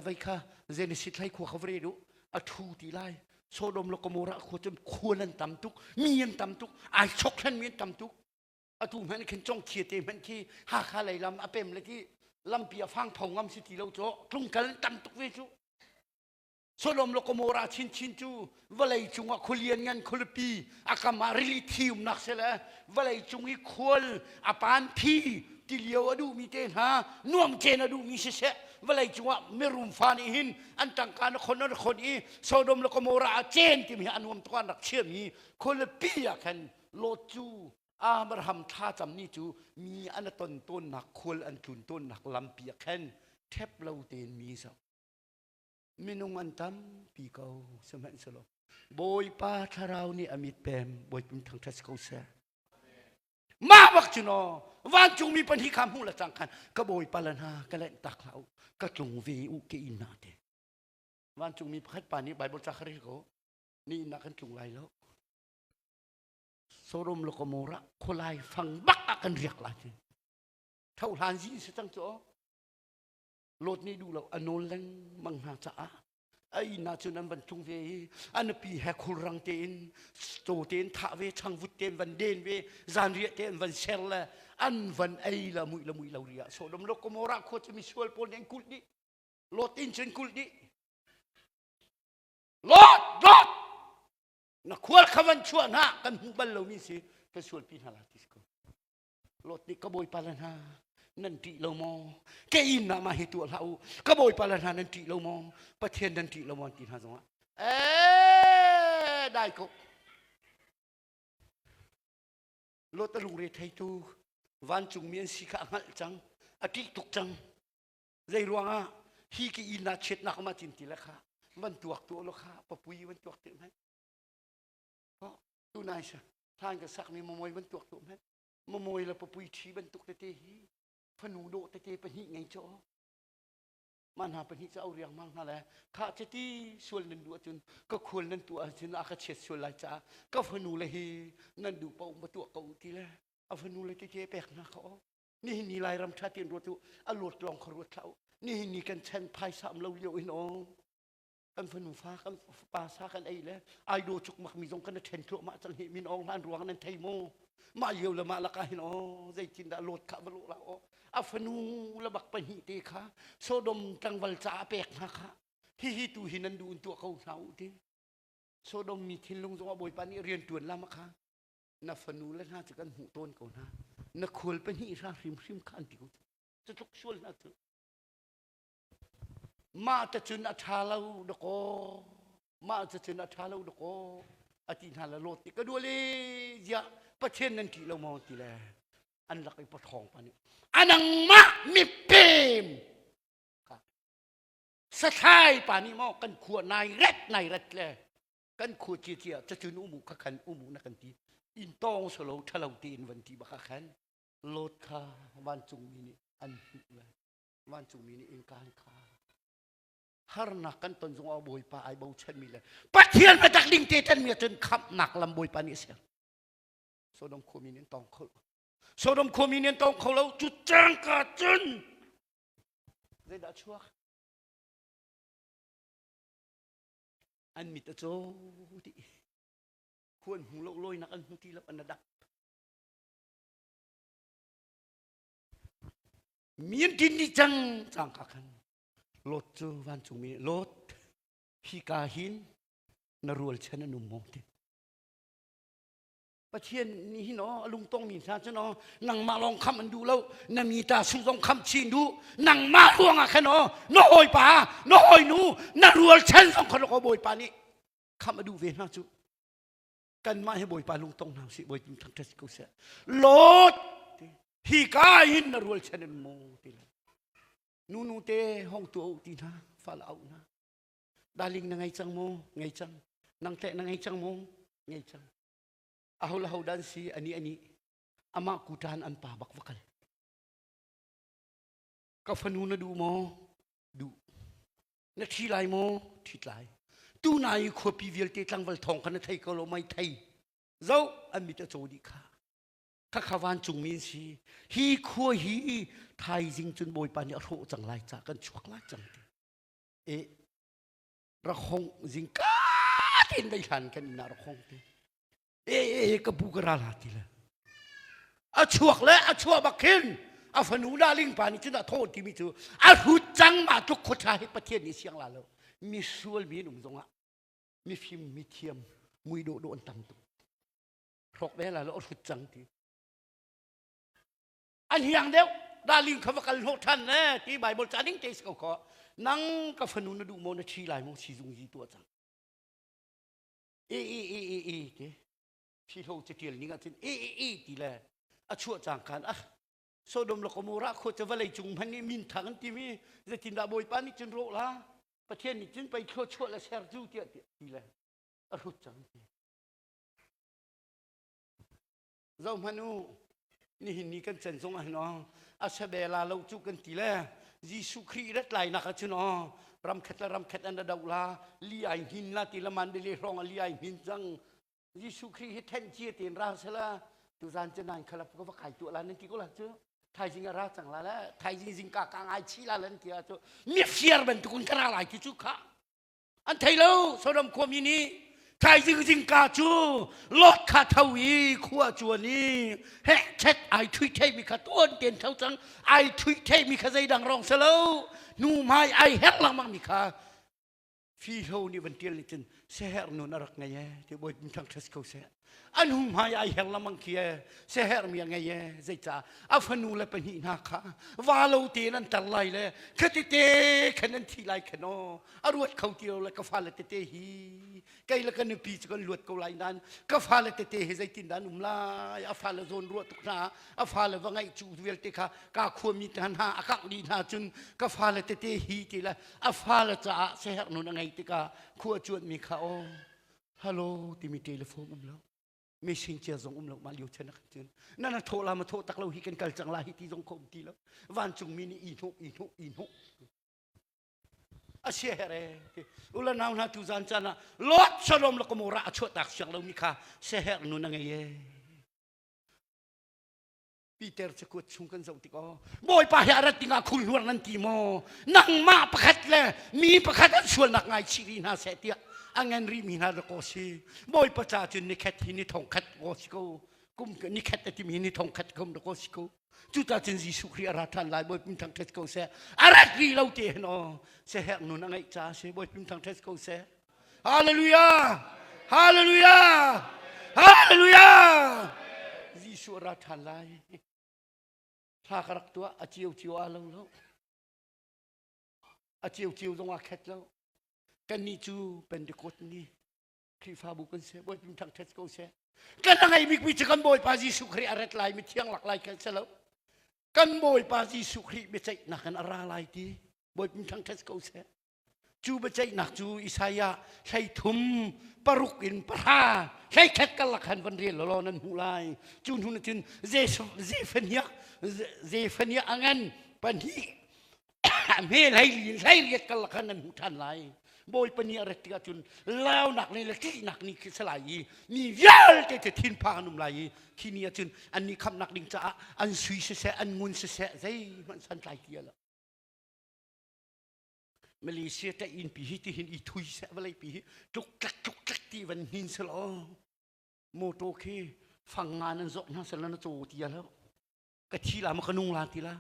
vei kha Genesis hlei khua kha vare du a thu ti lai Sodom le Gomorrah khua cu khual an tam tuk mi an tam tuk ai chok hlan mi an tam tuk atu hmanh khin cong thia te hmanh khi Hakha lei lam a pem le ti lampi a fang pho ngam si ti lo cu tlungkal tam tuk ve cu Sodom le Gomorrah chinchin cu vawlei cungah khualian ngan khualipi a kam ah rili thi umnak si le vawlei cung i khual a pan phi tilio a duhmi te hna nuamcen a duhmi siseh vawlei cungah mirum fa nih hin an tangka na khon an khon i Sodom le Gomorrah ah cen timi hi a nuam tuk an rak chiami khualipi ah khan Lot cu Abraham thlacam ni cu mi an ton tawnnak khual an tlun tawnnak lampi ah khan ṭhep lo tein mi zoh Minung an tampi ko sihmanhsehlaw Bawipa thlarau nih a mit pem Bawipa thangṭhat si ko seh. Mah bak cu naw vancungmi pahnih kha hmuh le cang khan ka Bawipa le hna ka lenh tak hlah u ka tlung ve u ke inn hna te. Vancungmi pakhat pa nih Bible ca kha rel ko ni inn ah kan tlung lai lo. Sodom le Gomorrah khualai fang bak ah kan riak lai ti. Tho hlan zi si cang cu Lot nih duh lo a nawl lengmang hna caah. A inn ah cun an van tlung ve i a nupi he khulrang tein caw tein thah ve, changvut tein van den ve, zanriah tein van ser le an van ei la muih la muih lo ri ah Sodom le Gomorrah khua cu misual pawl nih an kulh dih. Lot inn cun kulh dih. Lot, Lot! Na khual kha van chuah hna kan hmuh bal lomi si kan sualpi hna la ti si ko. Lot nih ka bawipa le hna nan ṭih lo maw? Ka inn ah mah hi tuah hlah u. Ka bawipa le hna nan ṭih lo maw? Pathian nan ṭih lo maw? An ti hna zongah ee dai ko. Lot a lungre theitu vancungmi an si kha a hngalh cang. A ṭih tuk cang. Zei ruangah hi ka inn ah chiatnak ma cin ti le kha van tuak tu lo kha papui van tuak te hmanh. Tu nai sa hlan ka sakmi mamawi van tuak tu hmanh. Mamawi le papui ṭhi bantuk tete hi fanu dawh tete pahnih ngei caw. Mah hna pahnih cu au riangmang hna le khah cati sual nan duh ahcun ka khual nan tuah ahcun a ka chiat sual lai caah ka fanu le hi nan duh paoh va tuah ko ti le a fanu le tete pek hna kha aw. Nihin ni Lairam ṭha tein ruat u, a luat lawng kha ruat hlah u. Nihin ni kan chan phaisa um lo lio in aw. Kan fanu fa kan pa sa kan ei le ai do cuk mak mi zong kan ṭhen thluahmah cang hi min awng hlan ruang nan thei maw? Mah lio le mah lakah hin aw zeitin dah lawt kha va lawh la aw. A fanu le bak pahnih te kha Sodom tlangval caah pek hna kha hihi tu hi nan duh in tuah ko hna u ti. Sodom mi thinlung zong ah Bawipa nih rian ṭuan lama kha na fanu le hna cu kan hmuh tawn ko hna na khual pahnih hra hrimhrim kha an ti ko cu tluk sual hna cu mah ta cun a ṭha lo dakaw mah ta cun a ṭha lo dakaw a ti hna le lot ti ka dual e ziah pathian nan ṭih lo maw ti le an lak i pathawng pa nih anangmah mipem sathlai pa nih maw kan khua nai ret nai ret le kan khua cia cia cacun umu kha khan umu na kan ti in tawng solo thalo tein van ti baka khan lot kha vancungmi nih an hmuh le vancungmi nih innka an khar harnak kan ton zong ah bawipa ai bochanmi le pathian biatak ding te tan mi ahcun khamhnak lam bawipa nih a ser Sodom khuami nih an tawng kho lo Sodom khuami nih an tawng kho lo cu cangka cun zeidah chuak an mit a caw dih khuan hmu lo lawinak an hmu ti lo an dap mi an tin dih cang cangka khan Lot cu vancungmi Lot hika hin na rualchan an um maw ti Pathian nih hin aw a lungtongmi hna cu aw nangmah lawng khamh an duh lo na mi ta sung zong khamh chin duh nangmah ruangah khan aw na hawipa na hawinu na rualchan zong khan aw Bawipa nih khamh a duh ve hna cu kanmah hi Bawipa lungtong hna usih Bawipa thangṭhat ko seh Lot hi ka hin na rualchan in maw ti le nunu te hong tu au ti hna fal au hna darling na ngei cang maw ngei cang nang teh na ngei cang maw ngei cang aho le ho dan si ani ani amah kutan an pa bak va kal ka fanu na duh maw duh na thi lai maw thi lai tu nai khuapi vialte tlangval thong kha na thei ko lo mai thei zo an mit a caw dih kha kha kha vancung mi si hi khua hi thaizing cun bawipa nih a hrawh cang lai ca kan chuak lai cang ti e rak hong zing ka tein dei hlan kan inn ah rak hong te e e ka bu ka ra la ti le a chuak le a chuah bak khin a fanu darling pa nih cun a thaw timi cu a hrut cang ma tluk khuaṭha hi pathian nih siang la lo mi sual mi an um zongah mifim mithiam mui dawh dawh an tam tuk hrawk ve la lo a hrut cang ti an hiang deuh darling kha va kal hnawh ṭhan le ti bible ca ding te si ko kho nang ka fanu na duh maw na ṭhi lai maw sizung zi tuah cang e e e e e te phihlo catial ning ahcun e e e ti le a chuah cang khan ah Sodom le Gomorrah khua cu vawlei cung hmanh nih min thang an timi zeitindah Bawipa nih cun rawh la Pathian nih cun pei thluachuah le ser cu tiah ti le a hrut cang ti zoh hmanh u nihin ni kan chan zong ah hin aw a sabela lo cu kan ti le Jesuh Khrih rat lai nak ahcun aw ramkhat le ramkhat an do la li ai hnin la ti la mandalay hrawng a li ai hnin cang Jesuh Khrih hi then cia tein ra sela tuzan cu nan khalap ka va kai tuah la nan ti ko la cu thaizing a ra cang la le thaizing zingka ka ngai chi la lan ti ah cu mifiar bantuk in ka ra lai ti cu kha. An thei lo Sodom khuami nih thaizing zingka cu Lot kha tho i khua cuan i heh chet ai thui theimi kha tuan ten tho cang ai thui theimi kha zeidang rong si lo hnu hmai ai herh lengmang mi kha fihlo nih van tial nih cun seher nun a rak ngei e ti bawi thang ṭhes ko seh an hung hmai ai her lengmang khi e seher mi a ngei e zeicah a fanu le pahnih hna kha va lo tein an tar lai le khatite khan an thi lai khan aw a ruat kho ti lo le ka fale tete hi kei le ka nupi cu kan luat ko lai nain ka fale tete hi zeitin dah an um lai a fale zawn ruah tuk hna a fale va ngaih cu vialte kha ka khuami hna hna a kangh dih hna cun ka fale tete hi ti le a fale caah siaherh nun a ngei tikah khua cuanmi kha aw hello timi telephone um lo messenger zong um lo mah lio chan ah khan cun na na thawh la ma thawh tak lo hi kan kal cang la hi ti zong kho um ti lo vancungmi nih i hnawh i hnawh i hnawh a sia here ula nau hna tu zan caan ah Lot Sodom le Gomorrah a chuahtak siang lomi kha siaherh nun a ngei e Peter cakuat chung kan zoh tik aw Bawipa hi a rat dingah khul hnuar nan ti maw nangmah pakhat le mi pakhat an sualnak ngaichih rih hna seh tiah a ngan rihmi hna dakaw si Bawipa ca cun nikhat hi ni thongkhat ko si ko kum nikhat a timi ni thongkhat kom dakaw si ko Cuta cun Jesuh Khrih a ra ṭhan lai Bawi pum thangṭhat ko seh. A rat rih lo te hin aw siaherh nun a ngeih caah si Bawi pum thangṭhat ko seh. Hallelujah! Hallelujah! Hallelujah! Jesuh a ra ṭhan lai. Thla ka rak tuah a cio cio a lo lo. A cio cio zong ah khet lo. Kannih cu Pentecost ni Khrihfabu kan si Bawi pum thangṭhat ko seh. Kan a ngei bikmi cu kan Bawipa Jesuh Khrih a rat lai mithiang lak lai khan si lo. Kan Bawipa Jesuh Khrih biaceihnak in a ra lai ti Bawi pum thangṭhat ko seh. Cu biaceihnak cu Isaiah 33 paruk in pahra hleikhat karlak khan van rel law nan hmuh lai. Cu hnu cun Zephaniah Zephaniah a ngan pahnih hme hlei hlei karlak khan nan hmuh ṭhan lai bawipa nih a rat tikah cun launak ni le ṭihnak ni khi si lai i mi vialte cu thinphang an um lai i khi ni ah cun annih khamhnak ding caah an sui siseh an ngun siseh zeihmanh santlai ti lo Malaysia ta inn pi hi tihin i thui seh vawlei pi hi tluk tlak tluk tlak ti van hnin selaw motor khi fang nga nan zawk hna selaw na caw ti lo ka thi la ma ka nung la ti la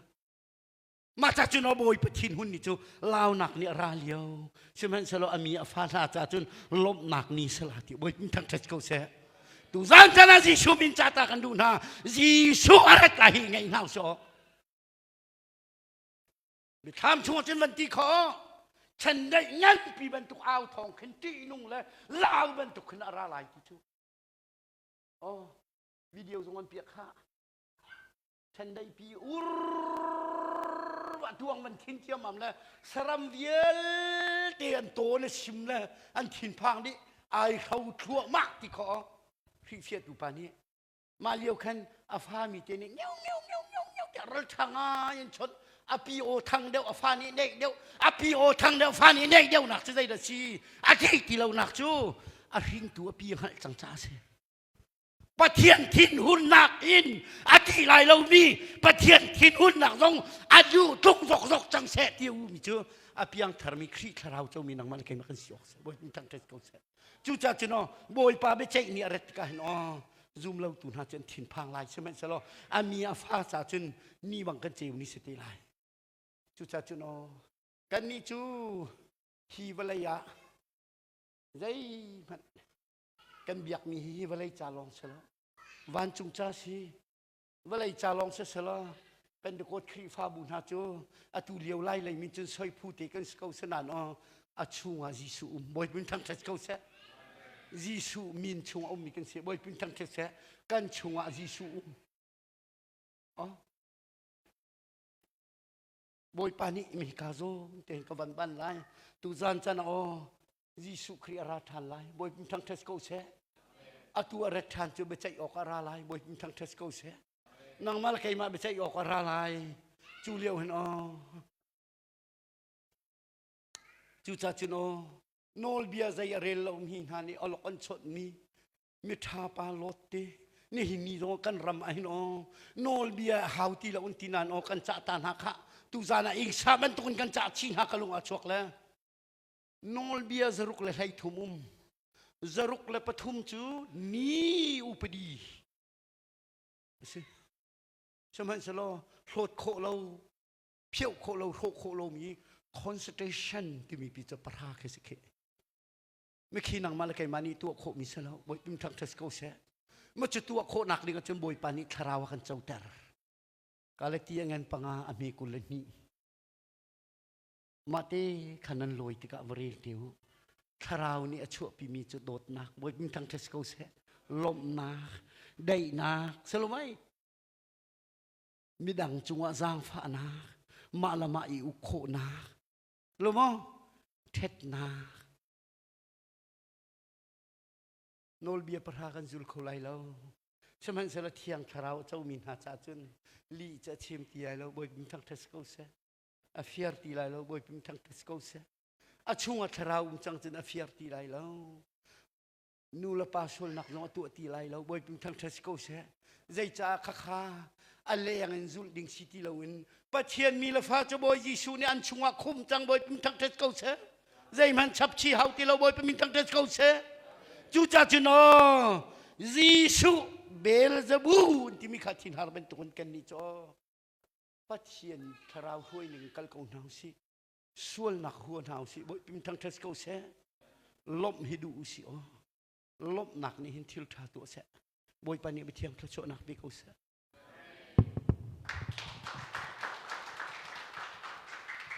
Mah ca cun aw Bawipa thinhun ni cu launak nih a ra lio. Sihmanhsehlaw a mi a fa hna ca cun lawmhnak ni sala ti Bawipa thangṭhat ko seh. Tuzan chan ah Jesuh min ca ta kan duh hna. Jesuh a rat lai hi ngaih hna usih. Mithlam chungah cun van ti kho chan daih nganpi bantuk au thawng khin ṭihnung le lau bantuk khin a ra lai ti cu. Oh, video zong an piak kha. Ṭhendaihpi ur a tuang van thin thiamam le saram vialte an taw le sim le an thinphang dih ai hro thluahmah ti kho Khrihfiatu pa nih mah lio khan a fa mi te nih ngiau ngiau ngiau ngiau ngiau tiah ral ṭha ngai an chawnh a pi aw thang deuh a fa nih neih deuh a pi aw thang deuh fa nih neih deuh nak cu zeidah si a theih ti lo nak cu a hringtu a pi a hngalh cang caah a si Pathian thinhunnak in a ti lai lomi Pathian thinhunnak zong a duh tluk zokzok cang seh ti umi cu a piangtharmi Khrih thlarau comi nangmah le keimah kan si awk seh Bawipa thangṭhat ko seh cucaah cun aw Bawipa biaceih ni a rat tikah hin aw zum lotu hna cu an thinphang lai sihmanhsehlaw a mi a fa ca cun ni bang kan ceu ni si te lai cucaah cun aw kannih cu hi vawlei ah zeihmanh kan biakmi hi vawlei ca lawng si lo vancung ca si vawlei ca lawng si selaw Pentecost Khrihfabu hna cu atu lio lai lei min cun soi phu te kan si ko senan aw a chungah Jesuh um Bawipa thangṭhat ko seh Jesuh min chungah ummi kan si Bawipa thangṭhat seh kan chungah Jesuh um oh Bawipa nih mi ka zawn tein ka van ban lai tu zan can aw Jesuh Khrih a ra ṭhan lai Bawipa thangṭhat ko seh atu a rat ṭhan cu biaceih awk a ra lai Bawipa thangṭhat ko seh nangmah le keimah biaceih awk a ra lai cu lio hin aw cucaah cun aw nawlbia zei a rel lomi hna nih awlok an chawnhmi miṭha pa Lot te nihin ni zong kan ram ah hin aw nawlbia hau ti lo in ti nain aw kan cah ta hna khah tuzan ah ingsa bantukin kan cah chih hna ka lung ah chuak le. Nawlbia 113 um. 103 cu ni upadi a si. Sihmanhsehlaw hlawt khawh lo, phioh khawh lo, hrawh khawh lomi constitution timi pi cu pahra khi si kheh. Mikhi nangmah le keimah nih tuah khawhmi si lo. Bawipa thangṭhat ko seh. Ma cu tuah khawhnak ding ahcun Bawipa nih thlarau a kan coter. Galati a ngan panga a hme 22. Mah te kha nan lawi tikah va rel te u. Thlarau nih a chuahpimi cu dawtnak, Bawipa thangṭhat ko seh. Lawmhnak, daihnak, salomai. Midang cungah zaangfahnak, mah le mah i uk khawhnak, lo maw? Ṭhatnak. Nawlbia pahra kan zul kho lai lo. Sihmanhsehlaw Thiang Thlarau a comi hna caah cun lih cu a chim ti lai lo, Bawipa thangṭhat si ko seh. A fiar ti lai lo, Bawipa thangṭhat si ko seh. A chungah Thlarau um cang cun a fiar ti lai lo. Nu le pa sualnak zong a tuah ti lai lo, Bawipa thangṭhat si ko seh. Zeicah khakha a leng in zulh ding si ti loin Pathian mi le fa cu Bawi Jesuh nih an chungah khum cang, Bawipa thangṭhat ko seh. Zeihmanh chap chih hau ti lo Bawipa min thangṭhat ko seh. Cucaah cun aw Jesuh Beelzebul timi kha thinhar bantukin kan nih cu aw Pathian thlarau hruai ning kal ko hna usih. Sualnak hua hna usih. Bawipa min thangṭhat ko seh. Lawmh hi duh usih aw. Lawmhnak nih hin thil ṭha tuah seh. Bawipa nih Pathian thluachuahnak pe ko seh.